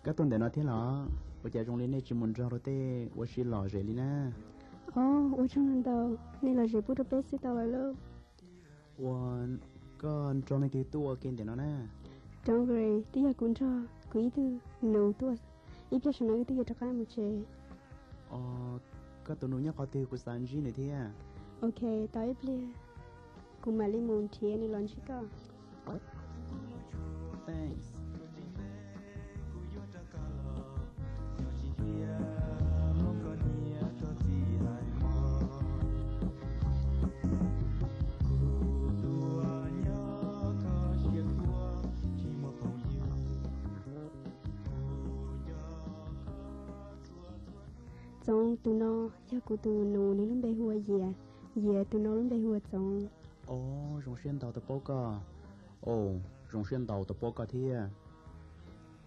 Koj tuaj ntawm no thiab los? Ua cas zoo li nej tsis mus nrog luag tej ua si lom zem li na? Os, ua tsaug ntau, nej lom zem pub rau peb xwb tau lawm lauj. Ua, koj nrog leej twg tuaj ua ke ntawm no na? Don't worry, twb yog kuv nrog kuv ib tug nus tuaj, ib pliag saum no wb twb yuav rov qab mus tsev. Os, koj tus nus nyob qhov twg, kuv xav ntsib nws thiab. Ok, tos ib pliag, kuv mam li mus nrhiav nws los ntsib koj. Thanks. Txoov, tus no yog kuv tus nus, nws lub npe hu ua Yias. Yias, tus no lub npe hu ua Txoov. Os, zoo siab ntau tau paub koj. Os, zoo siab ntau tau paub koj thiab.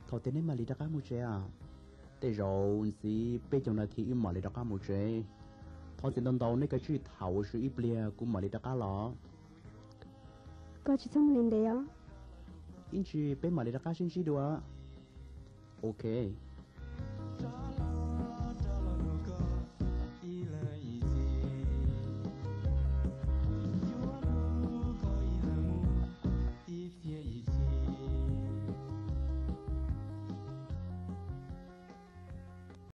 Thaum twg neb mam li rov qab mus tsev a? Tej zaum ntxiv peb caug nas this wb mam li rov qab mus tsev. Thov txim ntau ntau, neb kav tsij tham ua si ib pliag kuv mam li rov qab los. Koj tsis txhob mus li ntev os. Ib ntsis peb mam li rov qab sib ntsib dua. Ok.